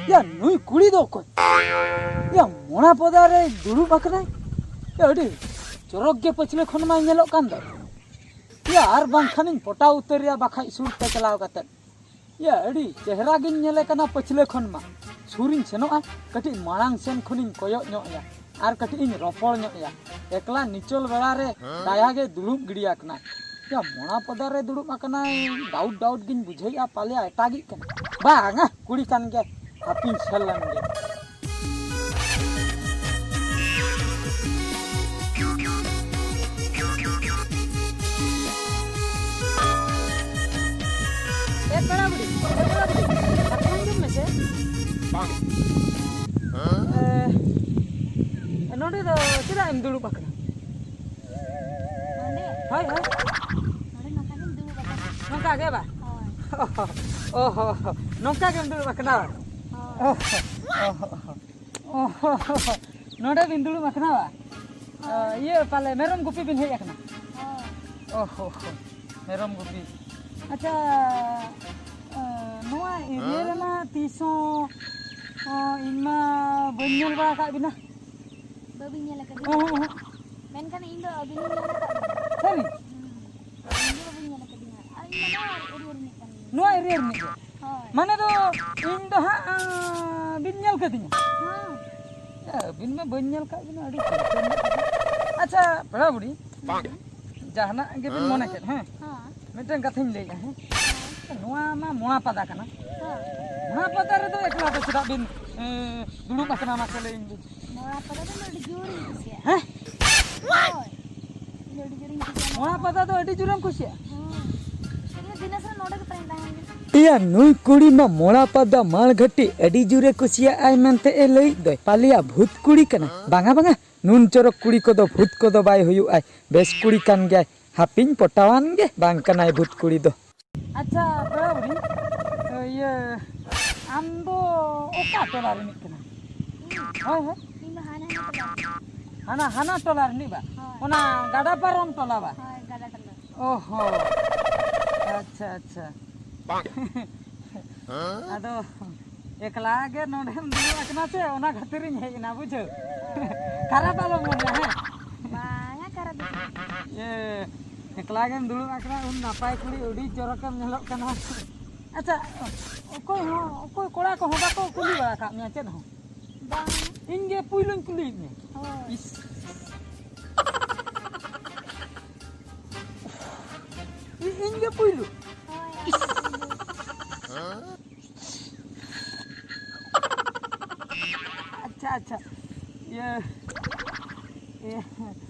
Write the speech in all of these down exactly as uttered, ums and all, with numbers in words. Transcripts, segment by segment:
ᱭᱟ, ᱱᱩᱭ ᱠᱩᱲᱤ ᱫᱚ ᱚᱠᱚᱭ? ᱭᱟ, ᱢᱚᱲᱟ ᱯᱚᱫᱟ ᱨᱮ ᱫᱩᱲᱩᱵ ᱟᱠᱟᱱᱟᱭ᱾ ᱭᱟ, ᱟᱹᱰᱤ ᱪᱚᱨᱚᱠ ᱜᱮ ᱯᱟᱹᱪᱷᱞᱟᱹ ᱠᱷᱚᱱ ᱢᱟᱭ ᱧᱮᱞᱚᱜ ᱠᱟᱱ ᱫᱚ᱾ ᱭᱟ, ᱟᱨ ᱵᱟᱝᱠᱷᱟᱱᱤᱧ ᱯᱚᱴᱟᱣ ᱩᱛᱟᱹᱨᱮᱭᱟ ᱵᱟᱠᱷᱟᱡ ᱥᱩᱨ ᱛᱮ ᱪᱟᱞᱟᱣ ᱠᱟᱛᱮᱫ᱾ ᱭᱟ, ᱟᱹᱰᱤ ᱪᱮᱦᱨᱟ ᱜᱤᱧ ᱧᱮᱞᱮ ᱠᱟᱱᱟ ᱯᱟᱹᱪᱷᱞᱟᱹ ᱠᱷᱚᱱ ᱢᱟ᱾ ᱥᱩᱨᱤᱧ ᱥᱮᱱᱚᱜᱼᱟ, ᱠᱟᱹᱴᱤᱡ ᱢᱟᱲᱟᱝ ᱥᱮᱱ ᱠᱷᱚᱱᱤᱧ ᱠᱚᱭᱚᱜ ᱧᱚᱜ ᱟᱭᱟ᱾ ᱟᱨ ᱠᱟᱹᱴᱤᱡ ᱤᱧ ᱨᱚᱯᱚᱲ ᱧᱚᱜ ᱮᱭᱟ᱾ ᱮᱠᱞᱟ ᱱᱤᱪᱚᱞ ᱵᱮᱲᱟ ᱨᱮ ᱫᱟᱭᱟ ᱜᱮ ᱫᱩᱲᱩᱵ ᱜᱤᱰᱤ ᱟᱠᱟᱱᱟᱭ᱾ ᱭᱟ, ᱢᱚᱲᱟ ᱯᱚᱫᱟ ᱨᱮ ᱫᱩᱲᱩᱵ ᱟᱠᱟᱱᱟᱭ, ᱰᱟᱣᱩᱴ ᱰᱟᱣᱩᱴ ᱜᱤᱧ ᱵᱩᱡᱷᱟᱹᱣᱮᱫᱼᱟ, ᱯᱟᱞᱮ ᱮᱴᱟᱜᱤᱡ ᱠᱟᱱᱟ᱾ ᱵᱟᱝᱟ, ᱠᱩᱲᱤ ᱠᱟᱱ ᱜᱮᱭᱟᱭ᱾ ᱦᱟᱯᱤᱧ ᱥᱮᱱ ᱞᱮᱱ ᱜᱮ᱾ ᱮ ᱯᱮᱲᱟ ᱵᱩᱰᱷᱤ, ᱮ ᱯᱮᱲᱟ ᱵᱩᱰᱷᱤ, ᱠᱟᱛᱷᱟ ᱟᱸᱡᱚᱢ ᱢᱮᱥᱮ᱾ ᱵᱟᱝ᱾ ᱮ, ᱱᱚᱰᱮ ᱫᱚ ᱪᱮᱫᱟᱜ ᱮᱢ ᱫᱩᱲᱩᱵ ᱟᱠᱟᱱᱟ? ᱱᱚᱰᱮ? ᱦᱳᱭ, ᱦᱳᱭ᱾ ᱱᱚᱰᱮ ᱱᱚᱝᱠᱟ ᱜᱮᱢ ᱫᱩᱲᱩᱵ ᱟᱠᱟᱱᱟ᱾ ᱱᱚᱝᱠᱟ ᱜᱮ ᱵᱟ? ᱦᱳᱭ᱾ ᱚ ᱦᱚᱸ, ᱱᱚᱝᱠᱟ ᱜᱮᱢ ᱫᱩᱲᱩᱵ ᱟᱠᱟᱱᱟ ᱵᱟᱝ? ᱚ ᱦᱚᱸ, ᱚ ᱦᱚᱸ, ᱚ ᱦᱚᱸ, ᱱᱚᱰᱮ ᱵᱤᱱ ᱫᱩᱲᱩᱵ ᱟᱠᱟᱱᱟ ᱵᱟᱝ? ᱚ, ᱤᱭᱟᱹ, ᱯᱟᱞᱮ ᱢᱮᱨᱚᱢ ᱜᱩᱯᱤ ᱵᱤᱱ ᱦᱮᱡ ᱟᱠᱟᱱᱟ? ᱚ ᱦᱚᱸ, ᱢᱮᱨᱚᱢ ᱜᱩᱯᱤ᱾ ᱟᱪᱪᱷᱟ, ᱚ, ᱱᱚᱣᱟ ᱮᱨᱤᱭᱟ ᱨᱮᱢᱟ ᱛᱤᱥ ᱦᱚᱸ, ᱚ, ᱤᱧ ᱢᱟ ᱵᱟᱹᱧ ᱧᱮᱞ ᱵᱟᱲᱟ ᱟᱠᱟᱫ ᱵᱤᱱᱟ᱾ ᱵᱟᱹᱵᱤᱱ ᱧᱮᱞ ᱟᱠᱟᱫᱤᱧᱟ? ᱚ ᱦᱚᱸ, ᱚ ᱦᱚᱸ᱾ ᱢᱮᱱᱠᱷᱟᱱ ᱤᱧ ᱫᱚ ᱟᱹᱵᱤᱱᱤᱧ ᱧᱮᱞ ᱟᱠᱟᱫ ᱵᱤᱱᱟ᱾ ᱥᱟᱹᱨᱤ? ᱦᱩᱸ᱾ ᱟᱹᱵᱤᱱ ᱫᱚ ᱵᱟᱹᱵᱤᱱ ᱧᱮᱞ ᱟᱠᱟᱫᱤᱧᱟ᱾ ᱟᱨ ᱤᱧ ᱢᱟ ᱱᱚᱣᱟ ᱮᱨᱤᱭᱟ ᱨᱤᱱᱤᱡ ᱠᱟᱱ ᱜᱤᱭᱟᱹᱧ᱾ ᱱᱚᱣᱟ ᱮᱨᱤᱭᱟ ᱨᱤᱱᱤᱡ ᱜᱮ? ᱦᱳᱭ᱾ ᱢᱟᱱᱮ ᱫᱚ ᱤᱧ ᱫᱚ ᱦᱟᱸᱜ, ᱟᱸ, ᱵᱤᱱ ᱧᱮᱞ ᱠᱟᱫᱤᱧᱟ? ᱦᱮᱸ᱾ ᱮ, ᱟᱹᱵᱤᱱ ᱢᱟ ᱵᱟᱹᱧ ᱧᱮᱞ ᱠᱟᱜ ᱵᱤᱱᱟ, ᱟᱹᱰᱤ ᱪᱤᱱᱛᱟᱹ ᱨᱮᱱᱟᱜ ᱠᱟᱛᱷᱟ᱾ ᱟᱪᱪᱷᱟ, ᱯᱮᱲᱟ ᱵᱩᱰᱷᱤ, ᱦᱮᱸ᱾ ᱡᱟᱦᱟᱱᱟᱜ ᱜᱮᱵᱤᱱ ᱢᱚᱱᱮ ᱠᱮᱫ, ᱦᱮᱸ? ᱦᱮᱸ᱾ ᱢᱤᱫᱴᱟᱝ ᱠᱟᱛᱷᱟᱧ ᱞᱟᱹᱭᱮᱫᱼᱟ, ᱦᱮᱸ? ᱦᱮᱸ᱾ ᱱᱚᱣᱟ ᱢᱟ ᱢᱚᱲᱟ ᱯᱟᱫᱟ ᱠᱟᱱᱟ᱾ ᱦᱮᱸ᱾ ᱢᱚᱲᱟ ᱯᱟᱫᱟ ᱨᱮᱫᱚ ᱮᱠᱞᱟ ᱫᱚ ᱪᱮᱫᱟᱜ ᱵᱤᱱ, ᱮ, ᱫᱩᱲᱩᱵ ᱟᱠᱟᱱᱟ, ᱢᱟᱥᱮ ᱞᱟᱹᱭᱟᱹᱧ ᱵᱤᱱ? ᱢᱚᱲᱟ ᱯᱟᱫᱟ ᱫᱚ ᱤᱧ ᱫᱚ ᱟᱹᱰᱤ ᱡᱳᱨᱤᱧ ᱠᱩᱥᱤᱭᱟᱜᱼᱟ᱾ ᱦᱮᱸ? ᱦᱳᱭ᱾ ᱤᱧ ᱫᱚ ᱟᱹᱰᱤ ᱡᱳᱨᱤᱧ ᱠᱩᱥᱤᱭᱟᱜᱼᱟ᱾ ᱢᱚᱲᱟ ᱯᱟᱫᱟ ᱫᱚ ᱟᱹᱰᱤ ᱡᱳᱨᱮᱢ ᱠᱩᱥᱤᱭᱟᱜᱼᱟ? ᱦᱮᱸ᱾ ᱤᱧ ᱫᱚ ᱫᱤᱱᱟᱹᱥᱚᱨ ᱱᱚᱰᱮ ᱜᱮ ᱯᱟᱞᱮᱧ ᱛᱟᱦᱮᱱ ᱜᱮ᱾ ᱮᱭᱟ, ᱱᱩᱭ ᱠᱩᱲᱤ ᱢᱟ ᱢᱚᱲᱟ ᱯᱟᱫᱟ ᱢᱟᱲ ᱜᱷᱟᱹᱴᱤ ᱟᱹᱰᱤ ᱡᱳᱨᱮ ᱠᱩᱥᱤᱭᱟᱜᱼᱟᱭ ᱢᱮᱱᱛᱮ ᱮ ᱞᱟᱹᱭᱮᱫ ᱫᱚᱭ᱾ ᱯᱟᱞᱮᱭᱟ ᱵᱷᱩᱛ ᱠᱩᱲᱤ ᱠᱟᱱᱟᱭ᱾ ᱵᱟᱝᱟ, ᱵᱟᱝᱟ, ᱱᱩᱱ ᱪᱚᱨᱚᱠ ᱠᱩᱲᱤ ᱠᱚᱫᱚ ᱵᱷᱩᱛ ᱠᱚᱫᱚ ᱵᱟᱭ ᱦᱩᱭᱩᱜᱼᱟᱭ, ᱵᱮᱥ ᱠᱩᱲᱤ ᱠᱟᱱ ᱜᱮᱭᱟᱭ᱾ ᱦᱟᱯᱤᱧ ᱯᱚᱴᱟᱣᱟᱱ ᱜᱮ, ᱵᱟᱝ ᱠᱟᱱᱟᱭ ᱵᱷᱩᱛ ᱠᱩᱲᱤ ᱫᱚ᱾ ᱟᱪᱪᱷᱟ, ᱯᱮᱲᱟ ᱵᱩᱰᱷᱤ, ᱤᱭᱟᱹ, ᱟᱢ ᱫᱚ ᱚᱠᱟ ᱴᱚᱞᱟ ᱨᱤᱱᱤᱡ ᱠᱟᱱᱟᱢ? ᱦᱳᱭ, ᱦᱳᱭ᱾ ᱤᱧ ᱫᱚ ᱦᱟᱱᱟ ᱦᱟᱱᱟ ᱴᱚᱞᱟ᱾ ᱦᱟᱱᱟ, ᱦᱟᱱᱟ ᱴᱚᱞᱟ ᱨᱤᱱᱤᱡ ᱵᱟ? ᱦᱳᱭ᱾ ᱚᱱᱟ ᱜᱟᱰᱟ ᱯᱟᱨᱚᱢ ᱴᱚᱞᱟ ᱵᱟ? ᱦᱳᱭ, ᱜᱟᱰᱟ ᱴᱚᱞᱟ᱾ ᱚ ᱦᱚᱸ᱾ ᱟᱪᱪᱷᱟ, ᱟᱪᱪᱷᱟ᱾ ᱟᱫᱚ ᱮᱠᱞᱟ ᱜᱮ ᱱᱚᱰᱮᱢ ᱫᱩᱲᱩᱵ ᱟᱠᱟᱱᱟ ᱥᱮ, ᱚᱱᱟ ᱠᱷᱟᱹᱛᱤᱨᱤᱧ ᱦᱮᱡ ᱮᱱᱟ, ᱵᱩᱡᱷᱟᱹᱣ᱾ ᱠᱷᱟᱨᱟᱯ ᱟᱞᱚᱢ ᱢᱚᱱᱮᱭᱟ, ᱦᱮᱸ? ᱵᱟᱝᱟ, ᱠᱷᱟᱨᱟᱯ ᱫᱚ ᱵᱟᱝ᱾ ᱮ, ᱮᱠᱞᱟ ᱜᱮᱢ ᱫᱩᱲᱩᱵ ᱟᱠᱟᱱᱟ, ᱩᱱ ᱱᱟᱯᱟᱭ ᱠᱩᱲᱤ, ᱟᱹᱰᱤ ᱪᱚᱨᱚᱠᱮᱢ ᱧᱮᱞᱚᱜ ᱠᱟᱱᱟ᱾ ᱟᱪᱪᱷᱟ, ᱚᱠᱚᱭ ᱦᱚᱸ, ᱚᱠᱚᱭ ᱠᱚᱲᱟ ᱠᱚᱦᱚᱸ ᱵᱟᱠᱚ ᱠᱩᱞᱤ ᱵᱟᱲᱟ ᱟᱠᱟᱫ ᱢᱮᱭᱟ ᱪᱮᱫ ᱦᱚᱸ? ᱵᱟᱝ᱾ ᱤᱧ ᱜᱮ ᱯᱩᱭᱞᱩᱧ ᱠᱩᱞᱤᱭᱮᱫ ᱢᱮᱭᱟ᱾ ᱦᱳᱭ᱾ ᱤᱥ᱾ ᱤ-, ᱤᱧ ᱜᱮ ᱯᱩᱭᱞᱩ᱾ ᱦᱳᱭ, ᱟᱢ ᱜᱮ ᱯᱩᱭᱞᱩ᱾ ᱟᱪᱪᱷᱟ, ᱟᱪᱪᱷᱟ᱾ ᱤᱭᱟᱹ, ᱤᱭᱟᱹ,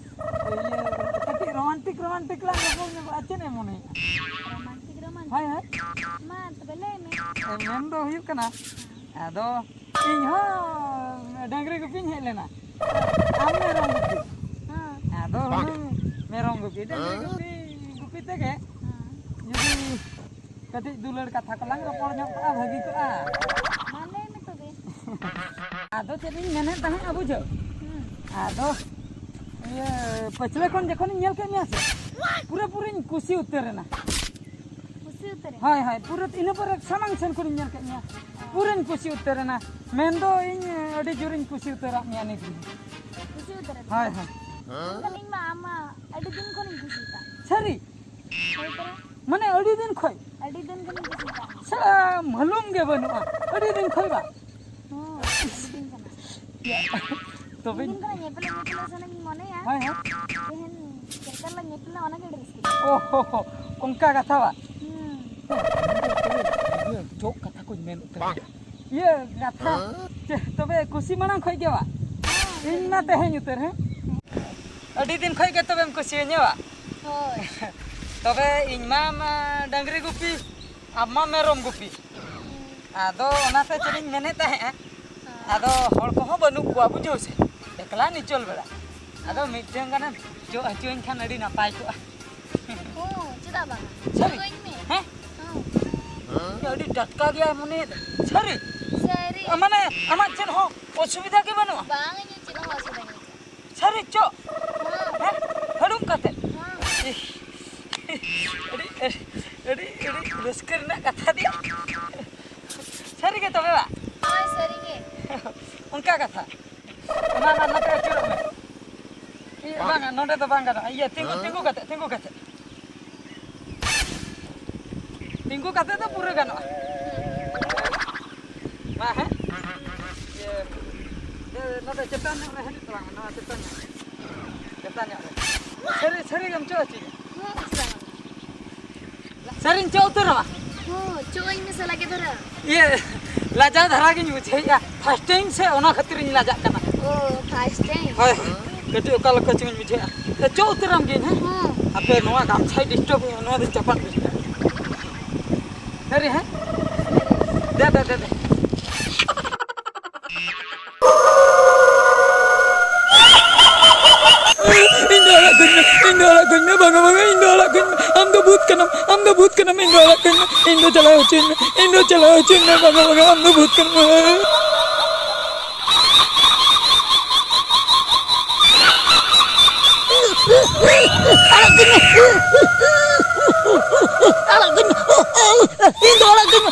ᱤᱭᱟᱹ, ᱠᱟᱹᱴᱤᱡ romantic, romantic ᱞᱟᱝ ᱨᱚᱯᱚᱲ ᱧᱚᱜᱚᱜᱼᱟ, ᱪᱮᱫ ᱮᱢ ᱢᱚᱱᱮᱭᱮᱫᱼᱟ? Romantic, romantic? ᱦᱳᱭ, ᱦᱳᱭ᱾ ᱢᱟ, ᱛᱚᱵᱮ ᱞᱟᱹᱭ ᱢᱮ᱾ ᱮ, ᱢᱮᱱ ᱫᱚ ᱦᱩᱭᱩᱜ ᱠᱟᱱᱟ, ᱟᱫᱚ ᱤᱧ ᱦᱚᱸ ᱰᱟᱹᱝᱨᱤ ᱜᱩᱯᱤᱧ ᱦᱮᱡ ᱞᱮᱱᱟ᱾ ᱟᱢ ᱢᱮᱨᱚᱢ ᱜᱩᱯᱤ᱾ ᱦᱮᱸ᱾ ᱟᱫᱚ ᱦᱩᱱᱟᱹᱝ ᱢᱮᱨᱚᱢ ᱜᱩᱯᱤ, ᱰᱟᱹᱝᱨᱤ ᱜᱩᱯᱤ, ᱜᱩᱯᱤ ᱛᱮᱜᱮ ᱦᱮᱸ᱾ ᱡᱩᱫᱤ ᱠᱟᱹᱴᱤᱡ ᱫᱩᱞᱟᱹᱲ ᱠᱟᱛᱷᱟ ᱠᱚᱞᱟᱝ ᱨᱚᱯᱚᱲ ᱧᱚᱜ ᱠᱚᱜᱼᱟ, ᱵᱷᱟᱹᱜᱤ ᱠᱚᱜᱼᱟ᱾ ᱢᱟ ᱞᱟᱹᱭ ᱢᱮ ᱛᱚᱵᱮ᱾ ᱟᱫᱚ ᱪᱮᱫ ᱤᱧ ᱢᱮᱱᱮᱫ ᱛᱟᱦᱮᱸᱫ, ᱵᱩᱡᱷᱟᱹᱣ? ᱦᱩᱸ᱾ ᱟᱫᱚ ᱤᱭᱟᱹ, ᱯᱟᱹᱪᱷᱞᱟᱹ ᱠᱷᱚᱱ ᱡᱚᱠᱷᱚᱱᱤᱧ ᱧᱮᱞ ᱠᱮᱫ ᱢᱮᱭᱟ ᱥᱮ, ᱯᱩᱨᱟᱹᱯᱩᱨᱤᱧ ᱠᱩᱥᱤ ᱩᱛᱟᱹᱨ ᱮᱱᱟ᱾ ᱠᱩᱥᱤ ᱩᱛᱟᱹᱨ ᱮᱱᱟ? ᱦᱳᱭ, ᱦᱳᱭ, ᱯᱩᱨᱟᱹ ᱤᱱᱟᱹ ᱯᱚᱨᱮ ᱥᱟᱢᱟᱝ ᱥᱮᱱ ᱠᱷᱚᱱᱤᱧ ᱧᱮᱞ ᱠᱮᱫ ᱢᱮᱭᱟ, ᱯᱩᱨᱟᱹᱧ ᱠᱩᱥᱤ ᱩᱛᱟᱹᱨ ᱮᱱᱟ᱾ ᱢᱮᱱᱫᱚ ᱤᱧ ᱟᱹᱰᱤ ᱡᱳᱨᱤᱧ ᱠᱩᱥᱤ ᱩᱛᱟᱹᱨᱟᱜ ᱢᱮᱭᱟ ᱱᱤᱛ ᱜᱮ᱾ ᱠᱩᱥᱤ ᱩᱛᱟᱹᱨ ᱮᱱᱟ? ᱦᱳᱭ, ᱦᱳᱭ᱾ ᱢᱮᱱᱠᱷᱟᱱ ᱤᱧ ᱢᱟ ᱟᱢ ᱢᱟ ᱟᱹᱰᱤ ᱫᱤᱱ ᱠᱷᱚᱱᱤᱧ ᱠᱩᱥᱤᱭᱟᱠᱟᱫ᱾ ᱥᱟᱹᱨᱤ? ᱦᱳᱭ ᱛᱚᱵᱮ᱾ ᱢᱟᱱᱮ ᱟᱹᱰᱤ ᱫᱤᱱ ᱠᱷᱚᱡ? ᱟᱹᱰᱤ ᱫᱤᱱ ᱠᱷᱚᱱᱤᱧ ᱠᱩᱥᱤᱭᱟᱠᱟᱫ᱾ ᱥᱮ ᱢᱟᱞᱩᱢ ᱜᱮ ᱵᱟᱹᱱᱩᱜᱼᱟ, ᱟᱹᱰᱤ ᱫᱤᱱ ᱠᱷᱚᱡ ᱵᱟᱝ? ᱦᱚᱸ, ᱟᱹᱰᱤ ᱫᱤᱱ ᱠᱷᱚᱱᱟᱜ᱾ ᱛᱚᱵᱮ ᱤᱧ ᱠᱟᱱᱟ ᱧᱮᱯᱮᱞ ᱧᱮᱯᱮᱞ ᱥᱟᱱᱟᱧ ᱢᱚᱱᱮᱭᱟ᱾ ᱦᱳᱭ, ᱦᱳᱭ᱾ ᱛᱮᱦᱮᱧ ᱪᱮᱫ ᱞᱮᱠᱟ ᱞᱟᱝ ᱧᱮᱯᱮᱞ ᱞᱮᱱᱟ, ᱚᱱᱟ ᱜᱮ ᱟᱹᱰᱤ ᱨᱟᱹᱥᱠᱟᱹ᱾ ᱚ ᱦᱚ ᱦᱚ, ᱚᱱᱠᱟ ᱠᱟᱛᱷᱟ ᱵᱟᱝ? ᱦᱩᱸ᱾ ᱡᱚᱜ ᱠᱟᱛᱷᱟ ᱠᱚᱧ ᱢᱮᱱ ᱩᱛᱟᱹᱨ ᱠᱮᱫᱟ᱾ ᱤᱭᱟᱹ ᱠᱟᱛᱷᱟ, ᱪᱮ, ᱛᱚᱵᱮ ᱠᱩᱥᱤ ᱢᱟᱲᱟᱝ ᱠᱷᱚᱡ ᱜᱮ ᱵᱟ? ᱤᱧ ᱢᱟ ᱛᱮᱦᱮᱧ ᱩᱛᱟᱹᱨ, ᱦᱮᱸ? ᱟᱹᱰᱤ ᱫᱤᱱ ᱠᱷᱚᱡ ᱜᱮ ᱛᱚᱵᱮᱢ ᱠᱩᱥᱤᱭᱟᱹᱧᱟ ᱵᱟ? ᱦᱳᱭ᱾ ᱛᱚᱵᱮ ᱤᱧ ᱢᱟ, ᱢᱟ ᱰᱟᱝᱨᱤ ᱜᱩᱯᱤ, ᱟᱢ ᱢᱟ ᱢᱮᱨᱚᱢ ᱜᱩᱯᱤ᱾ ᱟᱫᱚ ᱚᱱᱟᱛᱮ ᱪᱮᱫ ᱤᱧ ᱢᱮᱱᱮᱫ ᱛᱟᱦᱮᱸᱜᱼᱟ, ᱟᱫᱚ ᱦᱚᱲ ᱠᱚᱦᱚᱸ ᱵᱟᱹᱱᱩᱜ ᱠᱚᱣᱟ, ᱵᱩᱡᱷᱟᱹᱣ ᱥᱮ, ᱮᱠᱞᱟ ᱱᱤᱪᱚᱞ ᱵᱮᱲᱟ᱾ ᱟᱫᱚ ᱢᱤᱫᱴᱟᱝ ᱜᱟᱱᱮᱢ ᱡᱚᱜ ᱦᱚᱪᱚᱣᱟᱹᱧ ᱠᱷᱟᱱ ᱟᱹᱰᱤ ᱱᱟᱯᱟᱭ ᱠᱚᱜᱼᱟ᱾ ᱦᱚᱸ, ᱪᱮᱫᱟᱜ ᱵᱟᱝ? ᱥᱟᱹᱨᱤ? ᱡᱚᱜᱟᱹᱧ ᱢᱮ᱾ ᱦᱮᱸ? ᱦᱚᱸ᱾ ᱟᱹᱰᱤ ᱴᱟᱴᱠᱟ ᱜᱮᱭᱟ ᱢᱚᱱᱮᱭᱮᱫ᱾ ᱥᱟᱹᱨᱤ? ᱥᱟᱹᱨᱤ᱾ ᱢᱟᱱᱮ ᱟᱢᱟᱜ ᱪᱮᱫ ᱦᱚᱸ ᱚᱥᱩᱵᱤᱫᱷᱟ ᱜᱮ ᱵᱟᱹᱱᱩᱜᱼᱟ? ᱵᱟᱝ, ᱤᱧ ᱪᱮᱫ ᱦᱚᱸ ᱚᱥᱩᱵᱤᱫᱷᱟ ᱵᱟᱹᱱᱩᱜᱼᱟ᱾ ᱥᱟᱹᱨᱤ ᱪᱚ? ᱦᱚᱸ᱾ ᱦᱮᱸ? ᱦᱟᱹᱲᱩᱵ ᱠᱟᱛᱮ? ᱦᱚᱸ᱾ ᱤᱦ, ᱟᱹᱰᱤ, ᱟᱹᱰᱤ, ᱟᱹᱰᱤ, ᱟᱹᱰᱤ ᱨᱟᱹᱥᱠᱟᱹ ᱨᱮᱱᱟᱜ ᱠᱟᱛᱷᱟ ᱫᱤ᱾ ᱥᱟᱹᱨᱤ ᱜᱮ ᱛᱚᱵᱮ ᱵᱟ? ᱦᱳᱭ, ᱥᱟᱹᱨᱤ ᱜᱮ᱾ ᱚᱱᱠᱟ ᱠᱟᱛᱷᱟ᱾ ᱚᱱᱟ ᱢᱟ ᱱᱚᱛᱮ ᱟᱹᱪᱩᱨᱚᱜ ᱢᱮ᱾ ᱤᱭᱟᱹ, ᱵᱟᱝᱟ, ᱱᱚᱸᱰᱮ ᱫᱚ ᱵᱟᱝ ᱜᱟᱱᱚᱜᱼᱟ᱾ ᱤᱭᱟᱹ, ᱛᱤᱸᱜᱩ, ᱛᱤᱸᱜᱩ ᱠᱟᱛᱮ, ᱛᱤᱸᱜᱩ ᱠᱟᱛᱮ᱾ ᱛᱤᱸᱜᱩ ᱠᱟᱛᱮ ᱫᱚ ᱯᱩᱨᱟᱹ ᱜᱟᱱᱚᱜᱼᱟ᱾ ᱢᱟ, ᱦᱮᱸ? ᱤᱭᱟᱹ, ᱱᱚᱸᱰᱮ ᱪᱮᱛᱟᱱ ᱧᱚᱜ ᱨᱮ ᱦᱤᱡᱩᱜ ᱛᱟᱞᱟᱝ ᱢᱮ, ᱱᱚᱣᱟ ᱪᱮᱛᱟᱱ ᱧᱚᱜ ᱨᱮ᱾ ᱪᱮᱛᱟᱱ ᱧᱚᱜ ᱨᱮ᱾ ᱥᱟᱹᱨᱤ, ᱥᱟᱹᱨᱤ ᱜᱮᱢ ᱪᱚ ᱪᱮᱫ? ᱦᱮᱸ, ᱪᱮᱫᱟᱜ ᱵᱟᱝ? ᱥᱟᱹᱨᱤᱧ ᱪᱚ ᱩᱛᱟᱹᱨ ᱟᱢᱟ? ᱦᱚᱸ, ᱪᱚ ᱟᱹᱧ ᱢᱮᱥᱮ ᱞᱟᱜᱮ ᱫᱷᱟᱨᱟ᱾ ᱤᱭᱟᱹ, ᱞᱟᱡᱟᱣ ᱫᱷᱟᱨᱟ ᱜᱤᱧ ᱵᱩᱡᱷᱟᱹᱣᱮᱫᱼᱟ᱾ First time ᱥᱮ, ᱚᱱᱟ ᱠᱷᱟᱹᱛᱤᱨᱤᱧ ᱞᱟᱡᱟᱜ ᱠᱟᱱᱟ᱾ ᱳ, first time᱾ ᱦᱳᱭ, ᱦᱳᱭ᱾ ᱠᱟᱹᱴᱤᱡ ᱚᱠᱟ ᱞᱮᱠᱟ ᱪᱚᱝ ᱤᱧ ᱵᱩᱡᱷᱟᱹᱣᱮᱫᱼᱟ᱾ ᱮ, ᱪᱚ ᱩᱛᱟᱹᱨᱟᱢ ᱜᱤᱭᱟᱹᱧ, ᱦᱮᱸ? ᱦᱚᱸ᱾ ᱦᱟᱯᱮ, ᱱᱚᱣᱟ ᱜᱟᱢᱪᱷᱟᱭ disturb ᱤᱧᱟ, ᱱᱚᱣᱟ ᱫᱚᱧ ᱪᱟᱯᱟᱫ ᱜᱤᱰᱤ ᱠᱟᱜᱼᱟ᱾ ᱥᱟᱹᱨᱤ, ᱦᱮᱸ? ᱫᱮ, ᱫᱮ, ᱫᱮ, ᱫᱮ᱾ ᱤᱧ ᱫᱚ ᱤᱧ ᱫᱚ ᱟᱲᱟᱜ ᱠᱟᱹᱧ ᱢᱮ, ᱵᱟᱝᱟ, ᱵᱟᱝᱟ, ᱤᱧ ᱫᱚ ᱟᱲᱟᱜ ᱠᱟᱹᱧ ᱢᱮ, ᱟᱢ ᱫᱚ ᱵᱷᱩᱛ ᱠᱟᱱᱟᱢ, ᱟᱢ ᱫᱚ ᱵᱷᱩᱛ ᱠᱟᱱᱟᱢ, ᱤᱧ ᱫᱚ ᱟᱲᱟᱜ ᱠᱟᱹᱧ ᱢᱮ, ᱤᱧ ᱫᱚ ᱪᱟᱞᱟᱣ ᱦᱚᱪᱚᱧ ᱢᱮ, ᱤᱧ ᱫᱚ ᱪᱟᱞᱟᱣ ᱦᱚᱪᱚᱧ ᱢᱮ, ᱵᱟᱝᱟ, ᱵᱟᱝᱟ, ᱟᱢ ᱫᱚ ᱵᱷᱩᱛ ᱠᱟᱱᱟᱢ᱾ ᱟᱲᱟᱜ ᱠᱟᱹᱧ ᱢᱮ, ᱟᱲᱟᱜ ᱠᱟᱹᱧ ᱢᱮ, ᱤᱧ ᱫᱚ ᱟᱲᱟᱜ ᱠᱟᱹᱧ ᱢᱮ᱾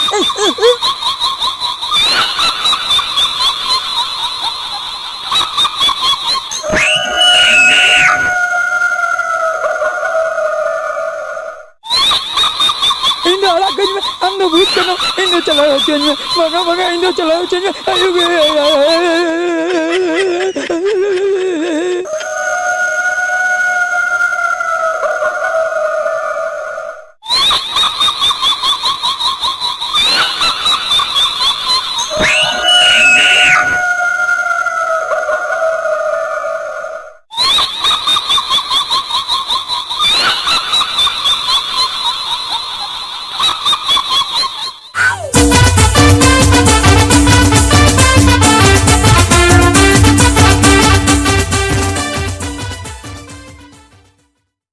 ᱤᱧ ᱫᱚ ᱟᱲᱟᱜ ᱠᱟᱹᱧ ᱢᱮ, ᱟᱢ ᱫᱚ ᱵᱷᱩᱛ ᱠᱟᱱᱟᱢ, ᱤᱧ ᱫᱚ ᱪᱟᱞᱟᱣ ᱦᱚᱪᱚᱧ ᱢᱮ, ᱵᱟᱝᱟ, ᱵᱟᱝᱟ, ᱤᱧ ᱫᱚ ᱪᱟᱞᱟᱣ ᱦᱚᱪᱚᱧ ᱢᱮ, ᱟᱭᱳ ᱜᱮ᱾